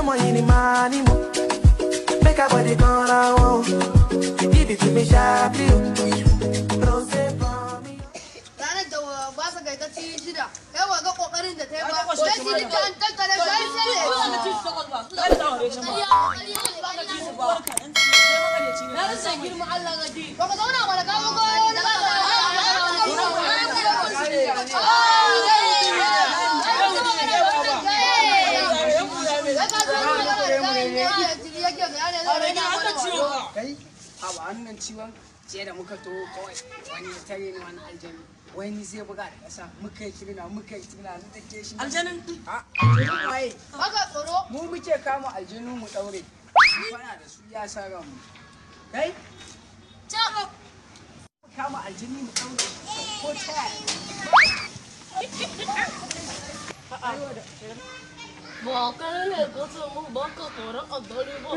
Money, make a body gonna want. Give it to me sharply. Ranar da ba sa kai ta ci shida, kai wa ga kokarin da ta yi ba. Sai ci duka an tattare sai sai ne. Na rasa girma Allah ga ji. Ba ka zauna mana ka ga wani ba. Kai, a wannan ciwon jiya da muka to kawai wani ya tare ni, wani aljani wani zai buga da ƙasa, muka yi kirna muka yi kirna na take shi Aljanin? A aljanin waye? Baka tsoro? Mu muke kama aljanu mu daure fara da su, ya sa ran mu kai mu kama aljani mu daure ko ta yaya. Ba kai ne ka ce mun ba ka tsoron aljani ba.